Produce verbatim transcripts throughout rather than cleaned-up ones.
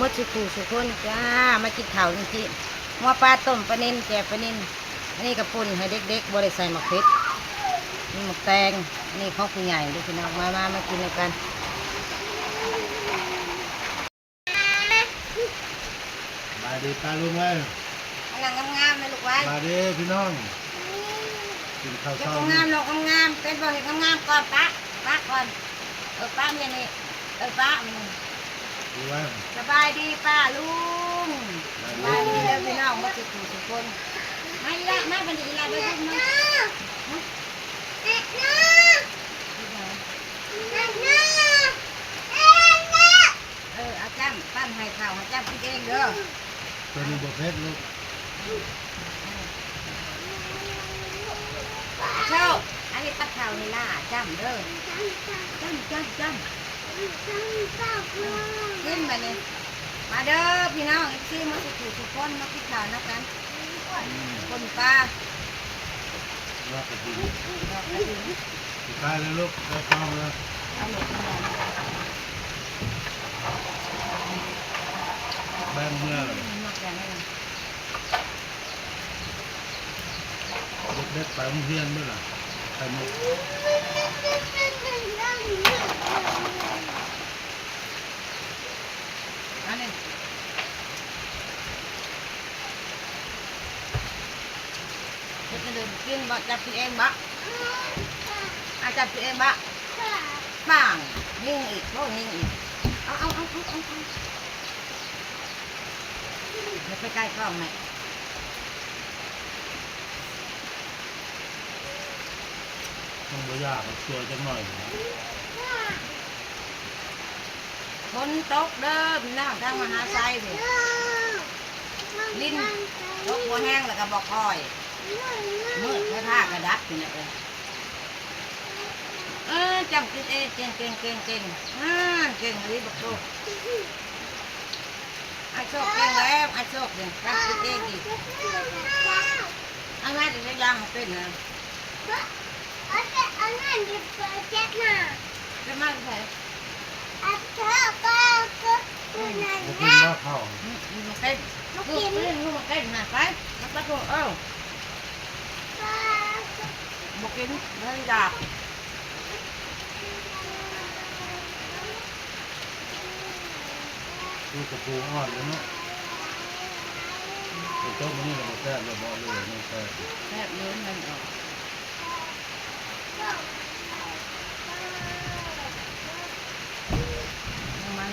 หมดสุขูสุคนจ้า มากินข้าวจริงๆ หัวปลาต้มปลานิล แจ่วปลานิล อันนี้กะปุ้นให้เด็กๆ บ่ได้ใส่หมากเผ็ด มีหมากแตง อันนี้ของผู้ใหญ่เด้อพี่น้อง มามามากินนำกัน สบายดีป้าลุงเอ้ย มานั่งงามๆ นะลูกไว้ สบายดีพี่น้อง กินข้าว เฮ็ด เช้า งามๆ ลูกงามๆ เป็นบ่ เฮ็ดงามๆ ก่อน ปะ ปะก่อน เออ ปะเมียนี่ เออ ปะมัน ดูไว้ สบายดีป้าลุง สบายดี สบายดีเด้อพี่น้อง มาสุขทุกคน มาอีหละ มาบัดนี้อีหละ เด้อลูกมา เออ เอาจ้ำ ปั้นให้ข้าว ให้จ้ำกินเองเด้อ ตัวนี้บ่เผ็ดลูก โชค อันนี้ตักข้าวนี่ล่ะ จ้ำเด้อ จ้ำ จ้ำ จ้ำ กินบัดนี้ มาเด้อพี่น้อง เอฟซี มาสุขทุกคน มากินข้าวนำกัน อืม คนปลา ลาบกระถิน ลาบกระถิน สุดท้ายแล้วลูก ได้ข้าวแล้ว เอาหมดเลย แบ่งเมื่อ อืม หมดแล้ว เด็กๆ ไปโรงเรียนด้วยล่ะ ไข่มุก อันนี้ เฮ็ดให้เดินกินบ่ จับกินเองบ่ อ่ะ จับกินเองบ่ ปัง ยิงอีก โอ้ ยิงอีก เอา เอา เอา เอา เอา เอา อย่าไปใกล้กล้องแม่ ต้องบ่ยาก เอาช่วยจักหน่อยนะ ฝนตกเด้อพี่น้อง ทางมหาไซนี่ ลินตกบ่แฮงแล้วก็บ่ค่อย มืดไฟฟ้าก็ดับอยู่เนี่ยเอ้ย เออ จ้ำกินเอง เก่ง เก่ง เก่ง เก่ง อ่า เก่งอีหลีบักโชค อ้ายโชคเก่งแล้ว อ้ายโชคเนี่ย จ้ำกินเองอีก อ้ายมาจะได้ย่างให้เป็นนะ เอาแต่เอานั่นไปเช็ดหน้า จะมาใส่ เอาเธอก็ก็ อืม บ่กินแล้วข้าว อืม อืม มาเต้น มากิน ลูกเต้น ลูกมาเต้นนะ ไป มาตะโกน เอ้า บ่กิน เรื่องอยาก ลูกกระปูอ่อนเลยเนาะ เป็นต้มอันนี้เราบ่แซ่บ เราบ่เลยมันแซ่บ แซ่บเลยมันออก มัน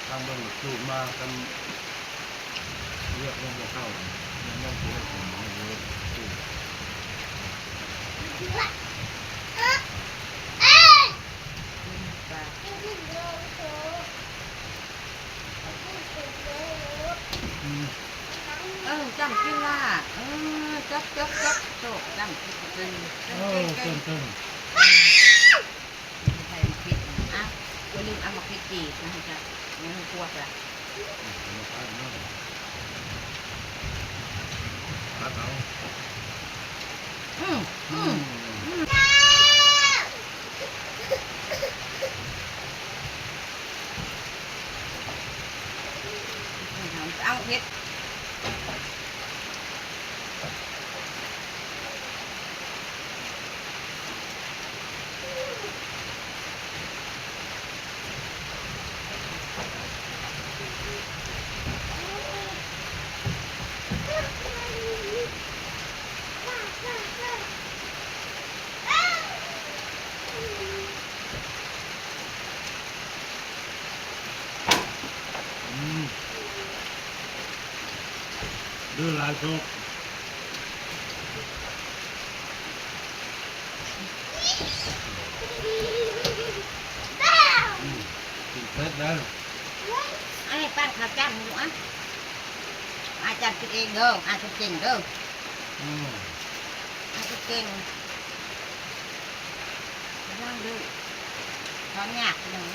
ทางเบิ่งสูตรมากัน เรียกลงบ่เข้า เรียกลงบ่เข้า เรียกลงบ่เข้า อืม เออ จ้ำกินล่ะ เออ จก จก จก โชค จ้ำกิน เก่ง เก่ง เก่ง เก่ง เก่ง เก่ง ใส่หมากพริกนะ อ่ะ อย่าลืมเอาหมากพริกจี่มาให้จ้ะ มาให้พวกละ ตัดเอา อืม อืม อืม อืม เอาเผ็ด อืม ดื้อหลายโชค อืม กินเผ็ดแล้ว อันนี้ปั้นข้าวจ้ำอยู่อ่ะ อาจารย์กินเองเด้อ อาจารย์เก่งเด้อ อืม อาจารย์เก่ง กำลังดื้อ สอนยากพี่น้อง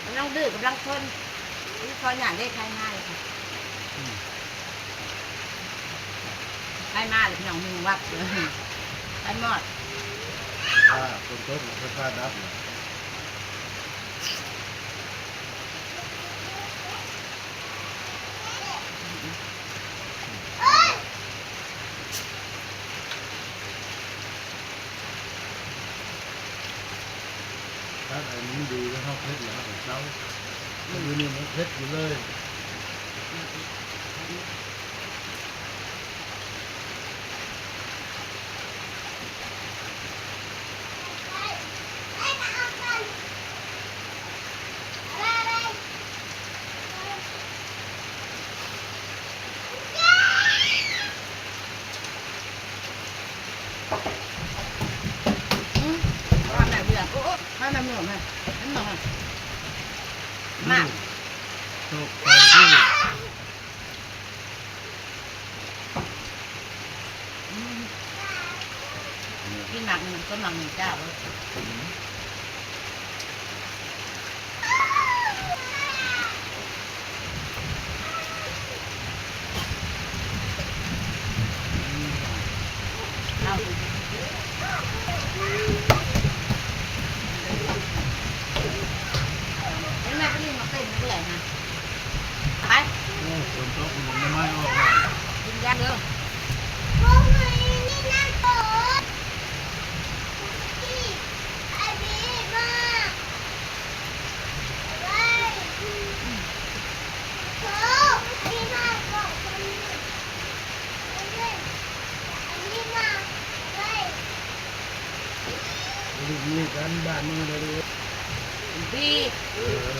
กำลังดื้อกำลังซน นี่สอนยากเด้ ไผมาเลยค่ะ อืม ไผมาเลยพี่น้อง หนึ่งวัดเลย ไผมอด อ่า ฝนตก ไฟฟ้าดับเนี่ย ถ้าอันนี้ดีแล้ว เฮาเฮ็ดแล้ว เฮาก็เซา อืม อยู่นี่มันเฮ็ดอยู่เลย อืม ว่าแม่เบื่อ โอ้ โอ้ ว่าแม่เบื่อแม่ เห็นบ่แม่ มา อืม ตกไปที่ อืม นี่ พี่หมักหนึ่ง ต้นหมักหนึ่งเจ้าเลย อืม เอา เห็นไหม ก็นี่มาเต้นเรื่อยนะ ไป โอ้ ฝนตก หน่อไม้ออกมา กินยาเด้อ ลูกมีกันบ้านนี่เลย พี่ เออ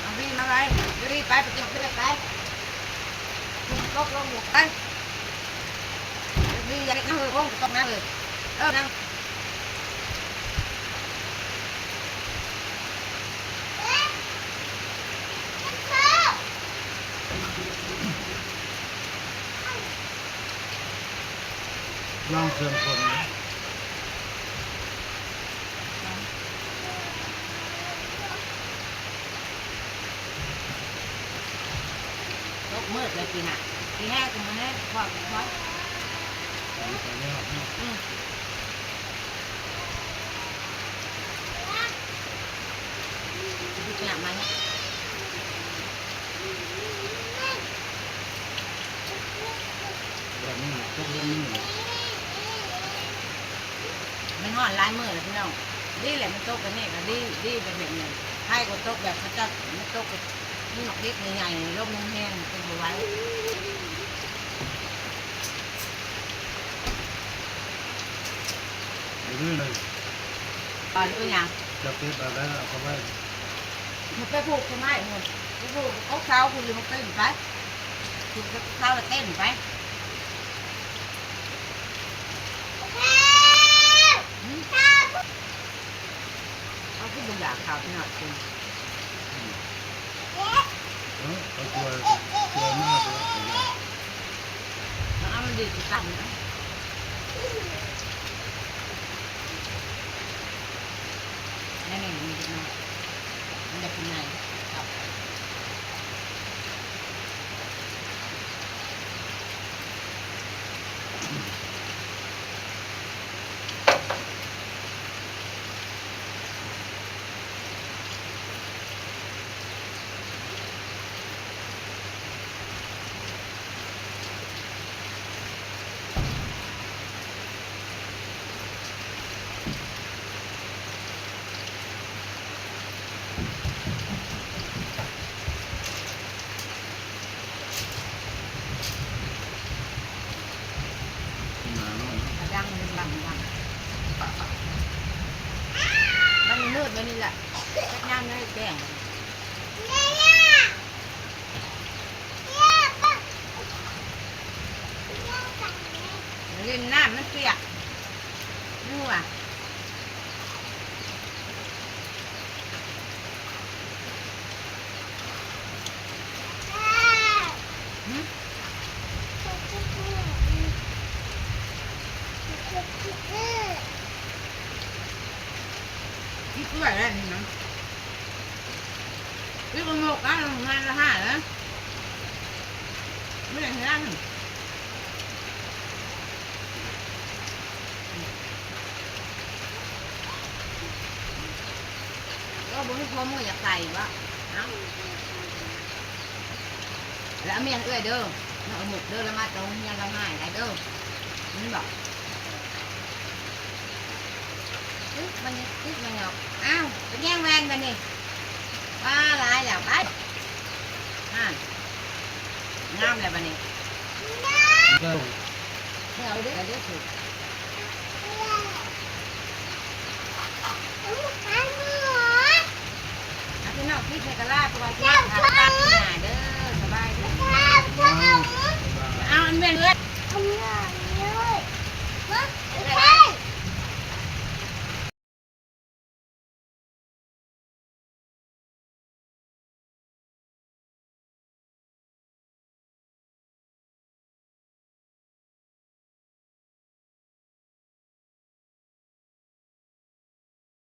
เอาพี่มาไว้ รีบไป ไปเก็บเลือดไป ตกลงหมดไป รีบอย่าไปนั่งเลย โอ้ ตกน้ำเลย เออ นั่ง ลองเครื่องคนนะ ตกมืดเลยสินะ สิแห้งก็บ่แห้ง พอ พอ อืม สิไปหามาเนี่ย แบบนี้นะ ตกแบบนี้นะ มันฮ้อนหลายมื้อแล้วพี่น้อง ดีแหละ มันตกแบบนี้ก็ดี ดีแบบนี้ ไผก็ตกแบบเขาเจ้า มันตกแบบ มีหมากเล็กใหญ่ๆ ลมแห้งๆ เป็นบ่ไหว เดี๋ยวนี้เลย ตอนนี้เป็นหยัง จะเก็บเอาแล้วเอาเข้าไว้ มันไปผูกต้นไม้หมด ไปผูกกกเสาคุณ หรือมันเต้นไป ผูกกกเสาแล้วเต้นไป อืม เขาคือบ่อยากข่าวพี่น้องคุณ อืม เออ เอาตัว ตัวมากเลย เอามันดีสิตั้งนะ นั่นเองมันดีมาก มันได้เป็นไงครับ หนาหน่อย ดังเลย ดังดัง มันมืดไปนี่แหละ จักยามได้แจ้ง เล่นน้ำมันเปียก นี่หว่า หืม นี่เปื่อยแล้วนี่นะ นี่ก็หมกอ่ะ งานละห้าแล้ว ไม่ได้งาน พวกนี้พวกมึงอยากใส่วะ เอ้า แล้วเอาเมียเอื้อยเด้อ มาเอาหมกเด้อ แล้วมาตรงเฮียนเราหายได้เด้อ มันบอก ตึ๊บมันนี่ตึ๊บมันเงาอ้าว ไปแย่งแวนกันนี่ ว่าร้ายแล้วไป อ่าน งามแล้วบัดนี้ เด้อ เอาเด้อ เอาเด้อ เอาพี่น้องพี่เทกะลาเพราะว่าพี่น้องหาตัดหน้าเด้อ สบายเด้อ เอาอันเว้นเว้น